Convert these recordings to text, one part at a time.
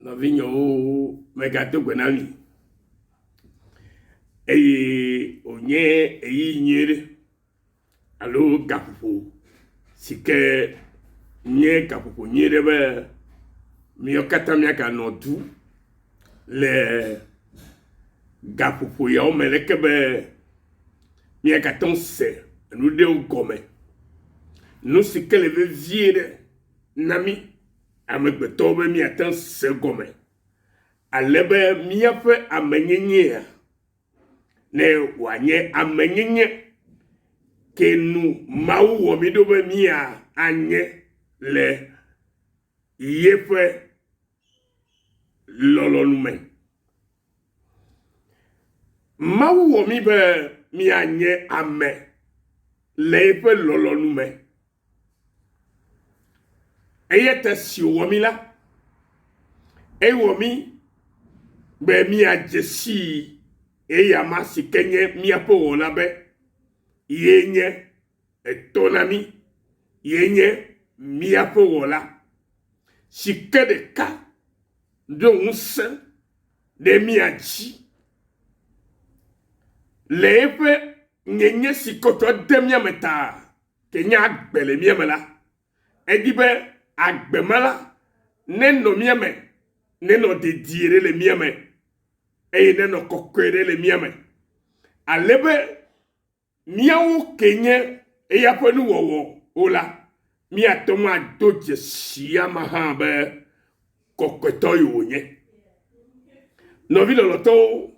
Nɔvinyewo, megado gbe na mi eye wònye ɣeyiɣi nyui ɖe alo gaƒoƒo si ke nye gaƒoƒo nyui ɖe be míawo katã míaganɔ du le gaƒoƒo yawo me leke be míagate ŋu se enu ɖewo gɔme. Nu si ke le vevie ɖe na mí amegbetɔwo be míate ŋu se gɔme ale be míaƒe amenyenyea ne wòanye amenyenye ke nu Mawu wɔ mí ɖo be míanye le yeƒe lɔlɔ̃nu me. Mawu wɔ mí be míanye ame le eƒe lɔlɔ̃nu me. Eya ta si wòwɔ mí la, ewɔ mí be míadze sii eyama si ke nye míaƒe Wɔla be yee nye etɔ na mí, yee nye míaƒe Wɔla si ke ɖeka ɖo ŋusẽ ɖe mía dzi le eƒe nyenye si kɔtɔ de mía me ta. Ke nye agbe le mía me la, edi be agbe ma la nenɔ mía me, nenɔ dedie ɖe le mía me, eye nenɔ kɔkɔe ɖe le mía me, ale be míawo ke nye eya ƒe nuwɔwɔwo la, míate ŋu ado dzesi ama hã be kɔkɔetɔ ye wònye. Nɔvi lɔlɔ̃tɔwo,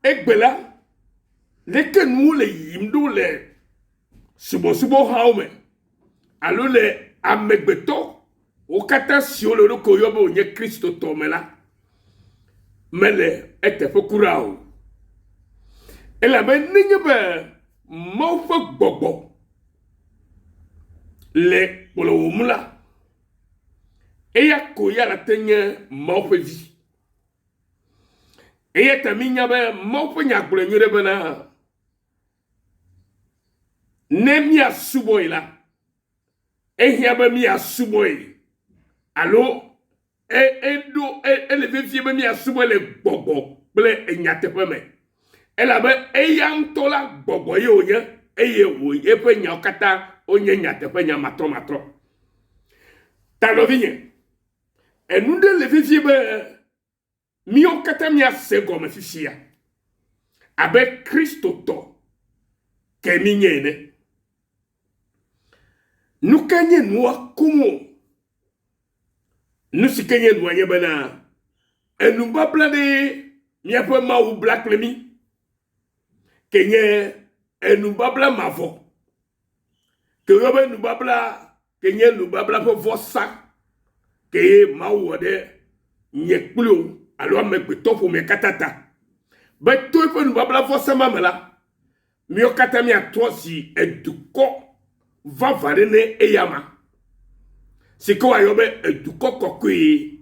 Egbe la, leke nuwo le yiyim ɖo le subɔsubɔhawo me alo le amegbetɔ wo katã siwo le wo ɖokuiwo yɔm be wonye Kristotɔ me la, mele eteƒe kura o. Elabe nenye be Mawu ƒe gbɔgbɔ le kplɔwòm la, eya ko ya la te nye Mawu ƒe vi. Eya ta mínya be Mawu ƒe nya gblɔe nyuie ɖe bena, ne míasubɔe la, ehiã be míasubɔe alo e, eɖo e, ele vevie be míasubɔe le gbɔgbɔ kple nyateƒe me. Elabe eya ŋutɔ la gbɔgbɔ ye wònye eye wò eƒe nyawo katã wonye nyateƒenya matrɔmatrɔ. Ta nɔvinye, Enu ɖe le vevie be míwo katã míase gɔme fifia abe Kristotɔ ke mínye ene. Nu ka nye nua koŋ o? Nu si ke nye nua nye bena enubabla ɖee míaƒe Mawu bla kple mí, ke nye enubabla mavɔ. Ke woyɔ be nubabla ke nye nubabla ƒe vɔsa kee Mawu wɔ ɖe nye kpli wò alo amegbetɔ ƒomea katã ta. Be to eƒe nubabla vɔsa ma me la, míawo katã míatrɔ zi edukɔ vavã ɖe ne eyama, si ke woayɔ be edukɔ kɔkɔe,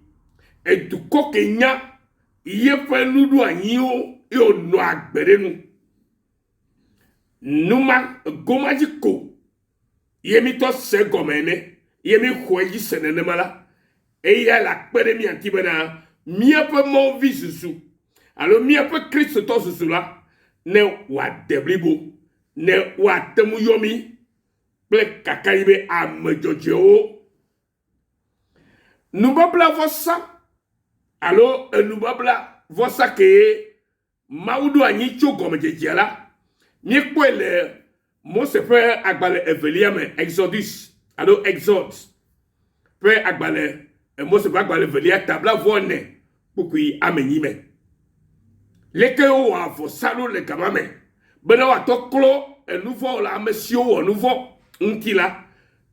edukɔ ke nya yeƒe nuɖoanyiwo eye wònɔa agbe ɖe nu. Numa goma dzi ko ye mitɔ se gɔme ene ye mixɔe dzi se nenema la, eya le akpe ɖe mía ŋuti bena míaƒe Mawuvi zuzu alo míaƒe Kristotɔ zuzu la ne wòade blibo, ne woate ŋu yɔ mí kple kakaɖi be ame dzɔdzɔewo. Nubabla vɔsa alo enubabla vɔsa kee Mawu ɖo anyi tso gɔmedzedzea la, míekpɔe le Mose ƒe agbalẽ evelia me, Exodus alo Exode ƒe agbalẽ, Mose ƒe agbalẽ evelia ta blaeve kpukpui ame enyi me. Leke wowɔa vɔsa ɖo le gama me bena woatɔ klɔ enuvɔ̃ le amesiwo wɔ nuvɔ̃ ŋuti la,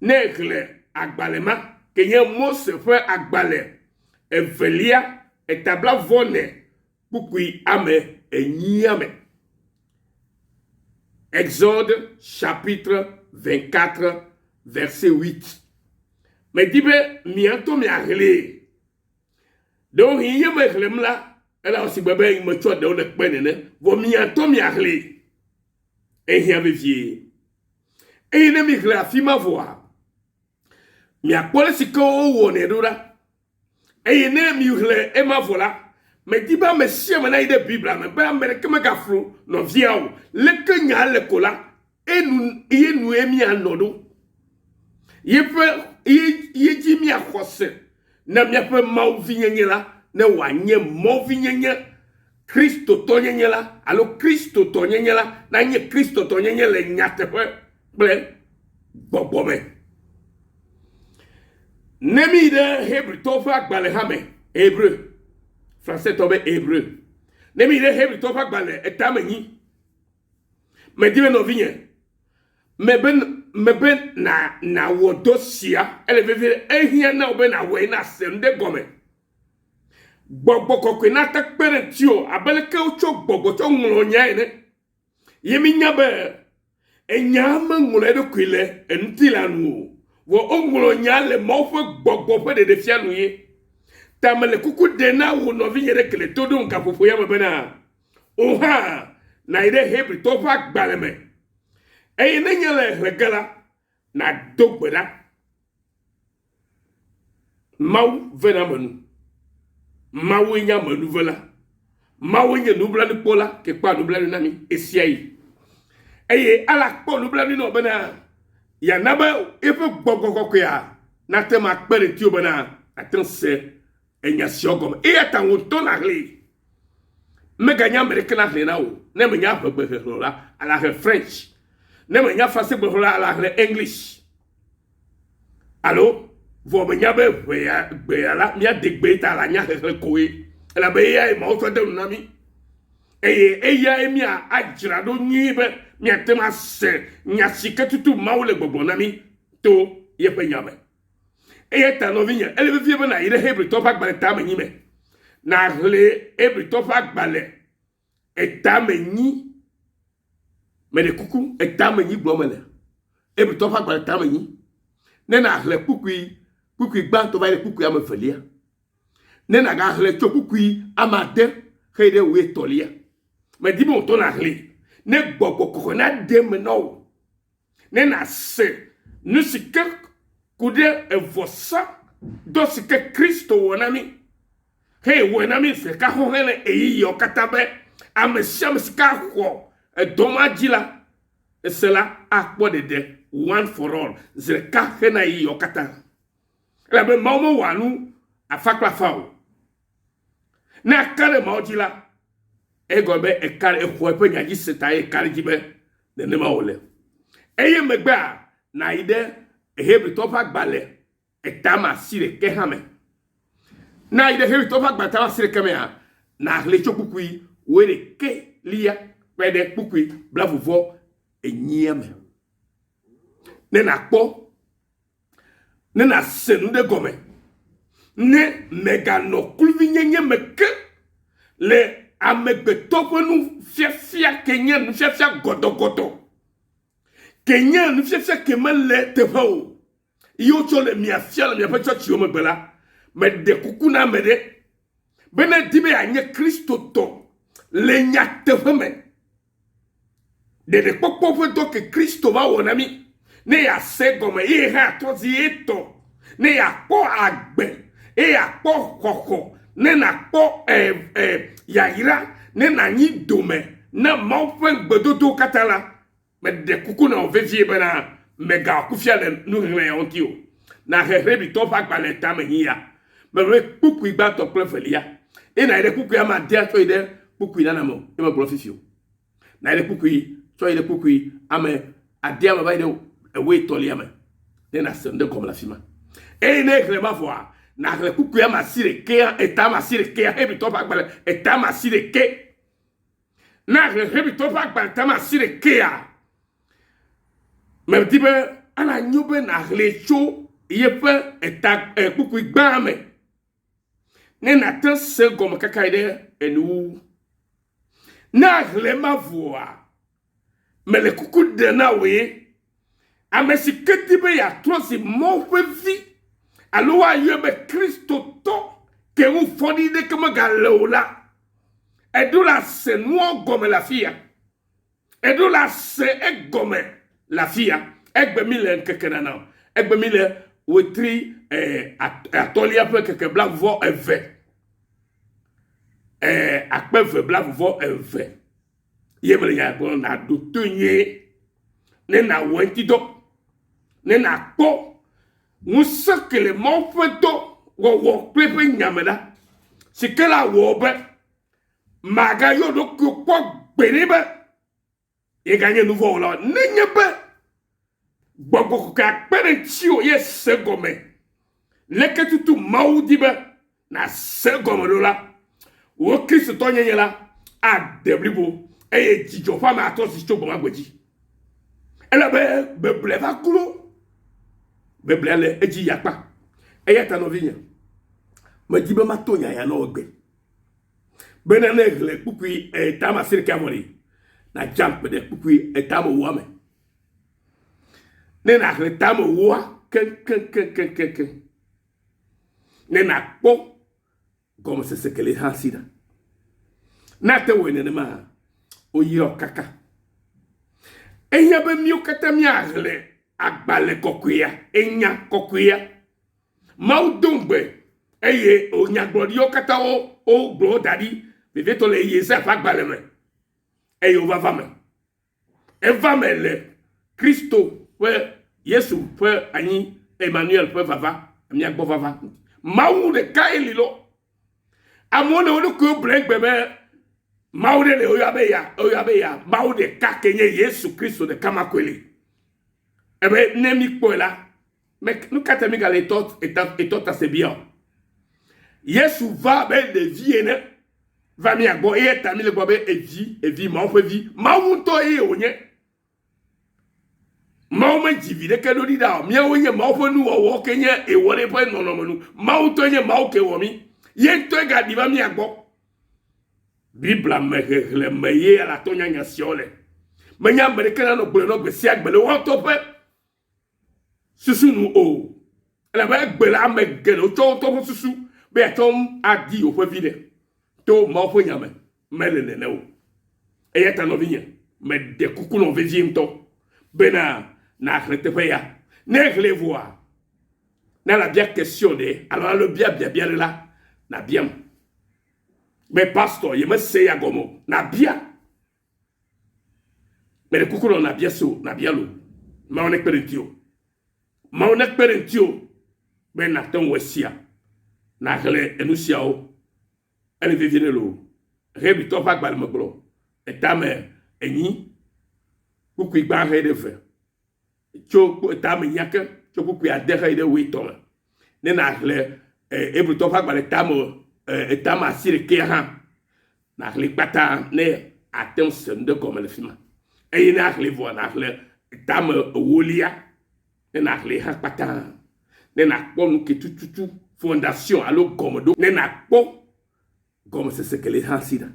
ne èxlẽ agbalẽ ma ke nye Mose ƒe agbalẽ evelia eta blaeve kpukpui ame enyia me. Exode chapitre 24 verset 8. Medi be mia ŋutɔ miaxlẽe. Ɖewohĩ ye mexlẽm la, ele awɔ sigbe be metsɔ ɖewo le kpe nene, vɔ mia ŋutɔ miaxlẽe. Ehiã vevie. Eye ne mixlẽ afi ma vɔa, miakpɔ le si ke wowɔnɛ ɖo ɖa. Eye ne mixlẽ ema vɔ la, medi be ame sia ame nayi ɖe Biblia me be ame ɖeke megaflu nɔvia o. Leke nyaa le ko la, enu ye nue míanɔ ɖo. Yeƒe ye ye dzi míaxɔ se na míaƒe mawuvinyenye la ne wòanye mɔvinyenye, Kristotɔnyenye la alo Kristotɔnyenye la nanye Kristotɔnyenye le nyateƒe kple gbɔgbɔ me. Ne míyi ɖe Hebritɔwo ƒe agbalẽ hã me, Hébreu, Francetɔ be Hébreu. Ne míyi ɖe Hebritɔwo ƒe agbalẽ etame nyi, medi be nɔvinye, mebe mebe na nawɔ dɔ sia, ele vevie, ehiã na wò be nawɔe nase nu ɖe gɔme. Gbɔgbɔ kɔkɔe nate kpe ɖe ŋutiwò abe leke wotsɔ gbɔgbɔ tsɔ ŋlɔ nya ene. Ye mínya be enyaa meŋlɔ eɖokui le ŋutilã nu o, vɔ woŋlɔ nyaa le Mawu ƒe gbɔgbɔ ƒe ɖeɖefia nu ye. Ta mele kuku ɖem na wò nɔvinye ɖe ke le to ɖom gaƒoƒo ya me bena, wò hã nàyi ɖe Hebritɔwo ƒe agbalẽ me, eye ne nye le xlẽ ge la, nàdo gbe ɖa. Mawu vena ame nu. Mawue nye amenuvela. Mawue nye nublanuikpɔla ke kpɔa nublanui na mí ɣesiaɣi. Eye ala kpɔ nublanui na wò bena yeana be yeƒe gbɔgbɔ kɔkɔea nate ŋu akpe ɖe ŋutiwò bena nàte ŋu se enya siawo gɔme. Eya ta wò ŋutɔ nàxlẽe. Meganye ame ɖeke naxlẽe na wò. Ne mènya ʋegbe xexlẽ o la, ala xlẽ French. Ne mènya Fransegbe xexlẽ o la, ala xlẽ English. Alo vɔ menya be ʋeya gbea la mía degbee ta la nya xexlẽ koe elabe eyae Mawu tsɔ de nu na mí. Eye eyae mía adzra ɖo nyuie be míate ŋu ase nya si ke tutu Mawu le gbɔgblɔm na mí to yeƒe nya me. Eya ta nɔvinye, ele vevie be nàyi ɖe Hebritɔwo ƒe agbalẽ tame nyi me. Nàxlẽ Hebritɔwo ƒe agbalẽ etame nyi. Meɖe kuku, etame nyi gblɔm mele. Hebritɔwo ƒe agbalẽ tame nyi. Ne nàxlẽ kpukpui, kpukpui gbãtɔ va yi ɖe kpukpui ame evelia. Ne nàgaxlẽ tso kpukpui ame ade heyi ɖe wuietɔ̃lia. Medi be wò ŋutɔ nàxlẽe. Ne gbɔgbɔ kɔkɔe naɖe eme na wò. Ne nàse nu si ke ku ɖe evɔsa dɔ si ke Kristo wɔ na mí heye wɔe na mí zi ɖeka xoxoe le ɣeyiɣiawo katã be ame sia ame si ke axɔ edɔ ma dzi la, ese la akpɔ ɖeɖe one for all zi ɖeka hena ɣeyiɣiawo katã. Elabe Mawu mewɔa nu afa kple afa o. Ne aka ɖe Mawu dzi la, egɔme be eka ɖe exɔ eƒe nya dzi se ta ye ka ɖe edzi be nenema wòle. Eye megbea nàyi ɖe Hebritɔwo ƒe agbalẽ etame asiɖekɛ hã me. Ne ayi ɖe Hebritɔwo ƒe agbalẽ etame asiɖekɛ mea, nàxlẽe tso kpukpui wuiɖekɛ lia kpe ɖe kpukpui blaeve vɔ enyia me. Ne nàkpɔ ne nàse nu ɖe gɔme, ne mèganɔ kluvinyenye me ke le amegbetɔ ƒe nufiafia ke nye nufiafia gɔdɔgɔdɔ, ke nye nufiafia ke mele eteƒe o, ye wotsɔ le mia fia le miaƒe tsɔtsiwo megbe la, meɖe kuku na ame ɖe be ne edi be yeanye Kristotɔ le nyateƒe me, Ɖeɖekpɔkpɔ ƒe dɔ ke Kristo va wɔ na mí, ne yease egɔme eye hã atrɔ zi ye tɔ, ne yeakpɔ agbe eye yeakpɔ xɔxɔ, ne nàkpɔ e, e, yayra, ne nànyi dome na Mawu ƒe ŋugbedodowo katã la, meɖe kuku na wò vevie bena mègawɔ kufia le nuxexlẽ ya ŋuti o. Nàhe Hebritɔwo ƒe agbalẽ tame nyi ya. Mebe kpukpui gbãtɔ kple evelia. Eye nàyi ɖe kpukpui ame adea tsɔ yi ɖe kpukpui nana me o. Ye megblɔ fifi o. Nàyi ɖe kpukpui tsɔ yi ɖe kpukpui ame adea me va yi ɖe ewuietɔ̃lia me. Ne nàse nu ɖe gɔme le afi ma. Eye ne exlẽ ma vɔa, nàxlẽ kpukpui ame asiɖekea, eta ame asiɖekea, Hebritɔwo ƒe agbalẽ eta ame asiɖeke. Ne àxlẽ Hebritɔwo ƒe agbalẽ eta ame asiɖekea, Medi be ana nyo be nàxlẽe tso yeƒe eta kpukpui gbã me ne nàte se gɔme kaka yi ɖe enuwuwu. Ne àxlẽ ema vɔa, mele kuku ɖem na wòe, ame si ke di be yeatrɔ zi Mawu ƒe vi alo woayɔe be Kristotɔ ke ŋu fɔɖiɖi ɖeke megale o la, eɖo la se nua gɔme le afi ya. Eɖo la se egɔme le afi ya. Egbe mi le ŋkeke nana o. Egbe mi le wetri eh, atɔ̃lia ƒe keke blavuvɔ eve eh, 2022 ye mele nya gblɔm nàɖo to nyuie ne nàwɔ eŋuti dɔ ne nàkpɔ ŋusẽ ke le Mawu ƒe dɔ wɔwɔ kple eƒe nya me la si ke la wɔ be màgayɔ ɖokuiwò kpɔ gbeɖe be yeganye nuvɔ̃wɔla o. Nenye be gbɔgbɔ kɔkɔea kpe ɖe ŋutiwò ye se gɔme leke tutu Mawu di be nàse egɔme ɖo la, wò Kristotɔnyenye la ade blibo eye dzidzɔ ƒe ame atrɔ si tso gbemagbe dzi. Ele be beble va klo. Beblea le edzi yi akpa. Eya ta nɔvinye, medi be mato nya ya na wò egbe. Bena ne èxlẽ kpukpui etame asiɖekɛa vɔ ɖi, nàjump ɖe kpukpui etame ewoa me. Ne nàxlẽ tame ewoa keŋkeŋkeŋkeŋkeŋ ne nàkpɔ gɔmesese ke le hã si ɖa. Ne ate wɔe nenema, woyra kaka. Ehiã be míwo katã míaxlẽ agbalẽ kɔkɔea, enya kɔkɔea. Mawu do ŋugbe eye nyagblɔɖiwo katã wogblɔ wo da ɖi, vevietɔ le Yesaya ƒe agbalẽ me eye wova va me. Eva me le Kristo ƒe Yesu ƒe anyi Emmanuel ƒe vava, mía gbɔ vava. Mawu ɖekae li lɔ. Amewo le wo ɖokuiwo ble gbe be Mawu ɖe le woyɔ be ya, woyɔ be ya. Mawu ɖeka ke nye Yesu Kristo ɖeka ma koe li. Ebe ne mi kpɔe la, nu ka ta mi gale etɔ eta etɔ ta se bia o? Yesu va be ɖevi ene va mía gbɔ eya ta míle gbɔ be evi evi Mawu ƒe vi Mawu ŋutɔ ye wònye. Mawu medzi vi ɖeke ɖo ɖi ɖa o. Míawo nye Mawu ƒe nuwɔwɔ ke nye ewɔ ɖe eƒe nɔnɔme nu. Mawu ŋutɔe nye Mawu ke wɔ mí. Ye ŋutɔe gaɖi va mía gbɔ. Biblia me xexlẽ me ye alatɔ nyanya siawo le. Menye ame ɖeke nanɔ gblɔe nɔ gbe sia gbe le woa ŋutɔ ƒe susu nu o. Elabe egbe la, ame geɖewo tsɔ woŋutɔ ƒe susu be yeatsɔ adi yewoƒe viɖe to Mawu ƒe nya me. Mele nene o. Eya ta nɔvinye, meɖe kuku nɔ vevie ŋutɔ bena nàxlẽ teƒe ya. Ne èxlẽe vɔa, ne nàbia question ɖe alo alo bia biabia ɖe la, nàbiam be pastor yemese ya gɔme o. Nàbia. Meɖe kuku nɔ nàbia se o, nàbia lo. Mawu nekpe ɖe ŋutiwò. Mawu nekpe ɖe ŋutiwò be nàte ŋu esia, nàxlẽ enu siawo. Ele vevie ɖe loo. Hebritɔ ƒe agbalẽ me gblɔ etame enyi kpukpui gbã he ɖe ve tso etame enyia ke tso kpukpui ade he ɖe wuietɔ̃ me. Ne nàxlẽ Hebritɔ ƒe agbalẽ tame etame asiɖekea hã Nàxlẽe kpata ne àte ŋu se nu ɖe gɔme le fi ma. Eye ne àxlẽe vɔa, nàxlẽ tame ewolia ne nàxlẽe hã kpata ne nàkpɔ nu ke tututu fondation alo gɔmeɖo ne nàkpɔ gɔmesese ke le hã si ɖa.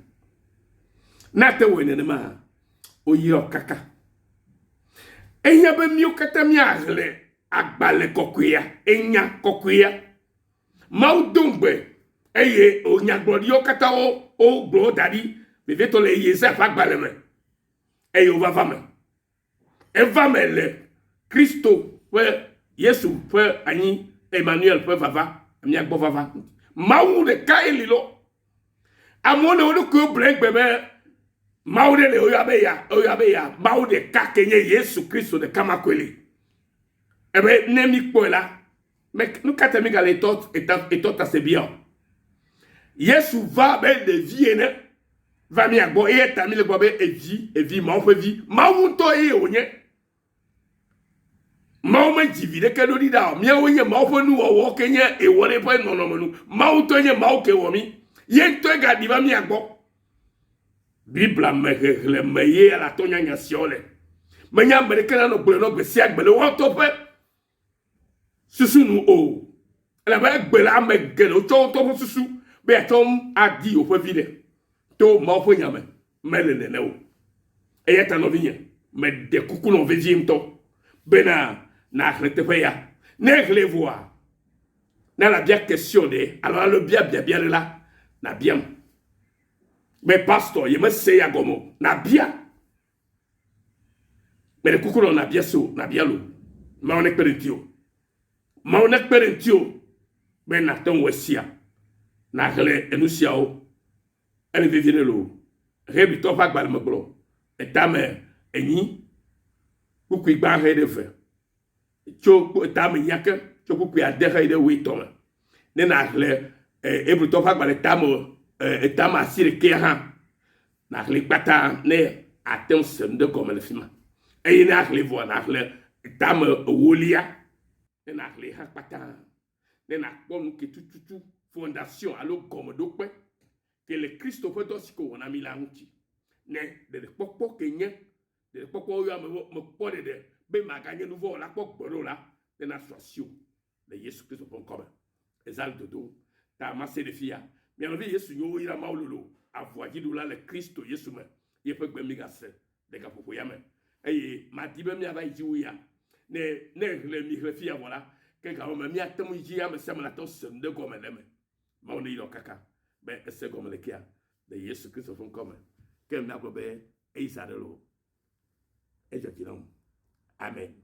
Ne ate wɔe nenema, woyra wò kaka. Ehiã be míwo katã míaxlẽ agbalẽ kɔkɔea, enya kɔkɔea. Mawu do ŋugbe eye nyagblɔɖiwo katã wogblɔ wo da ɖi, vevietɔ le Yesaya ƒe agbalẽ me eye wova va me. Eva me le Kristo ƒe Yesu ƒe anyi Emmanuel ƒe vava, mía gbɔ vava. Mawu ɖekae li lɔ. Amewo le wo ɖokuiwo ble gbe be Mawu ɖe le woyɔ be ya, woyɔ be ya. Mawu ɖeka ke nye Yesu Kristo ɖeka ma koe li. Ebe ne mi kpɔe la, Nu ka ta mígale etɔ eta etɔ ta se bia o? Yesu va abe ɖevi ene va mía gbɔ eya ta míle gbɔ be evi evi Mawu ƒe vi. Mawu ŋutɔ ye wònye. Mawu medzi vi ɖeke ɖo ɖi ɖa o. Míawo nye Mawu ƒe nuwɔwɔ ke nye ewɔ ɖe eƒe nɔnɔme nu. Mawu ŋutɔe nye Mawu ke wɔ mí. Ye ŋutɔe gaɖi va mía gbɔ. Biblia me xexlẽ me ye alatɔ nyanya siawo le. Menye ame ɖeke nanɔ gblɔe nɔ gbe sia gbe le woa ŋutɔ ƒe susu nu o. Elabe egbe la, ame geɖewo tsɔ woŋutɔ ƒe susu be yeatsɔ adi yewoƒe viɖe to Mawu ƒe nya me. Mele nene o. Eya ta nɔvinye, meɖe kuku nɔ vevie ŋutɔ bena nàxlẽ teƒe ya. Ne èxlẽe vɔa, ne nàbia question ɖe alo alo bia biabia ɖe la, nàbiam be pastor yemese ya gɔme o. Nàbia. Meɖe kuku nɔ nàbia se o, nàbia lo. Mawu nekpe ɖe ŋutiwò. Mawu nekpe ɖe ŋutiwò be nàte ŋu esia, nàxlẽ enu siawo. Ele vevie ɖe loo. Hebritɔwo ƒe agbalẽ me gblɔ etame enyi kpukpui gbã he ɖe eve tso etame enyia ke tso kpukpui ade he ɖe wuietɔ̃ me. Ne nàxlẽ Hebritɔwo ƒe agbalẽ etame etame asiɖekɛa hã nàxlẽ kpata ne àte ŋu se nu ɖe gɔme le fi ma. Eye ne àxlẽ vɔa nàxlẽ etame ewolia ne nàxlẽ hã kpata ne nàkpɔ nu ke tututu fondation alo gɔmeɖokpe ke le Kristo ƒe dɔ si ke wòwɔ na mí la ŋuti. Ne ɖeɖekpɔkpɔ ke nye ɖeɖekpɔkpɔ woyɔ ame be mekpɔ ɖeɖe be maganye nuvɔ̃wɔla kpɔ gbeɖe o la, ne nasu asiwò le Yesu Kristo ƒe ŋkɔ me. Eza le dodo ta mase ɖe fia. Mia nɔvi Yesu nyo woyra Mawu lolo avua dziɖula le Kristo Yesu me yeƒe gbe migase le gaƒoƒo ya me. Eye madi be míava yi dzi wu ya. Ne ne xlẽ mi xlẽ fia vɔ la, ke gawo me míate ŋu yi dzi ame sia ame nate ŋu se nu ɖe gɔme le eme. Mawu neyra wò kaka be ese gɔme le kea le Yesu Kristo ƒe ŋkɔ me. Ke míagblɔ be eyi za ɖe loo. Edzɔ dzi nam. Amen.